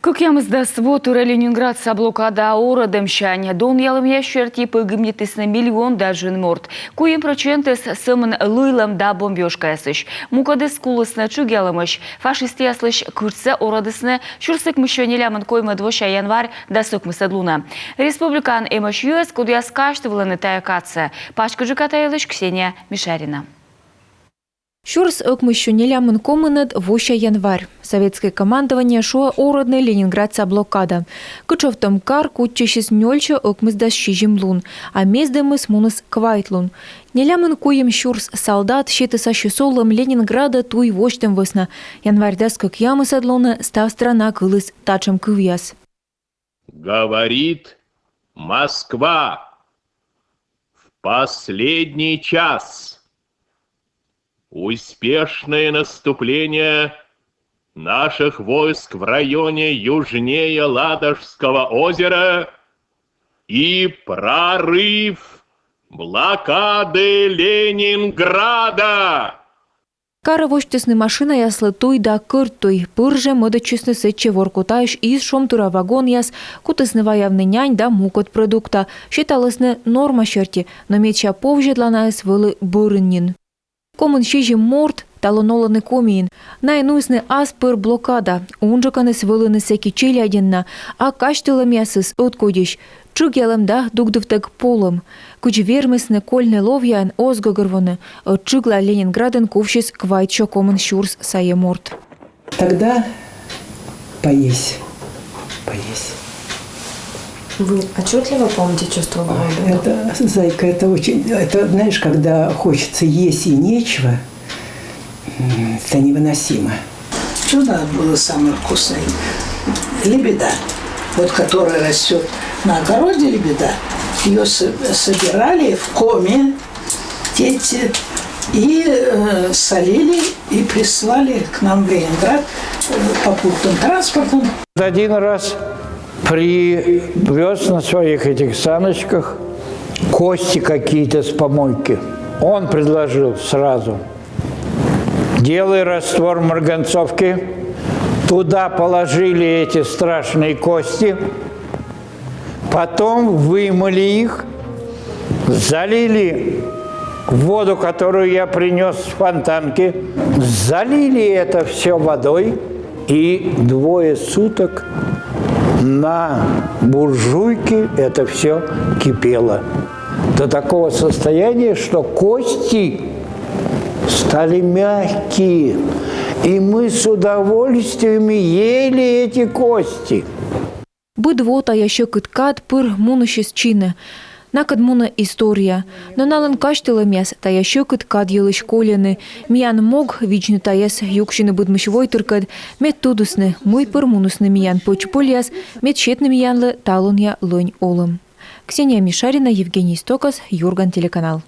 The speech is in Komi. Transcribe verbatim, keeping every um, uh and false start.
Кӧкъямысдас во тыре Ленинградса блокада орӧдӧмсянь донъялӧмъяс серти пӧгибнитісны миллион да джын морт. Куим прӧчентыс сӧмын лыйлӧм да бомбёжкаясысь. Мукӧдыс кулісны тшыгъялӧмысь. Фашистъяслысь кытшсӧ орӧдісны сюрс ӧкмыссё нелямын коймӧд вося январь дас ӧкмысӧд лунӧ. Республикаын эмӧсь йӧз, кодъяс казьтывлӧны тайӧ кадсӧ. Пачкӧджыка та йылысь Ксения Мишарина. Сюрс ӧкмыссё нелямын комынӧд вося январь. Советскӧй командование шуӧ орӧдны Ленинградса блокада. Кытшовтӧм кар кутчысис нёльсё ӧкмысдас сизим лун, а мездӧмыс муніс квайт лун. Нелямын куим сюрс салдат сетіс ассьыс сӧвмӧм Ленинградӧ туй восьтӧм вӧсна. Январь дас кӧкъямысӧд лунӧ став страна кыліс татшӧм кывъяс. Говорит Москва. В последний час успешное наступление наших войск в районе южнее Ладожского озера и прорыв блокады Ленинграда. Карӧ восьтісны машинаяслы туй да кӧрт туй. Пыр жӧ мӧдӧдчисны сэтчӧ Воркутаысь из шом тыра вагонъяс, кутісны ваявны нянь да мукӧд продукта, сеталісны норма серти, но медся повзьӧдланаыс вӧлі бӧрын нин. Комын сизим морт талун олӧны Комиын. Найӧ нуисны ас пыр блокада. Унджыкӧныс вӧліны сэки челядьӧн на, а казьтылӧмъясыс ӧткодьысь. Тшыгъялӧм да дугдывтӧг полӧм. Кыдз вермисны кольны ловъяӧн, оз гӧгӧрвоны. Ӧтджыгла Ленинградын кувсис квайтсё комын сюрс сайӧ морт. Тогда поесть, поесть. Вы отчетливо помните чувство голода? Это, зайка, это очень, это, знаешь, когда хочется есть и нечего, м, это невыносимо. Что у нас было самое вкусное? Лебеда, вот которая растет на огороде, лебеда, ее собирали в коме дети и э, солили и прислали к нам в Ленинград э, попутным транспортом. Один раз привез на своих этих саночках кости какие-то с помойки. Он предложил сразу: делай раствор марганцовки, туда положили эти страшные кости, потом вымыли их, залили воду, которую я принес с фонтанки, залили это все водой, и двое суток на буржуйке это все кипело. До такого состояния, что кости стали мягкие. И мы с удовольствием ели эти кости. Быд во тайӧ сьӧкыд кад пыр мунысис чинӧ. Накӧд мунӧ история. Но налӧн казьтылӧмъяс тайӧ сьӧкыд кад йылысь кольӧны. Миян мог видзны тайӧс, юксьыны быдмысь войтыркӧд, мед тӧдісны, мый пыр мунісны миян пӧч-пӧльяс, мед сетны миянлы талунъя лӧнь олӧм. Ксения Мишарина, Евгений Стокас, Юрган телеканал.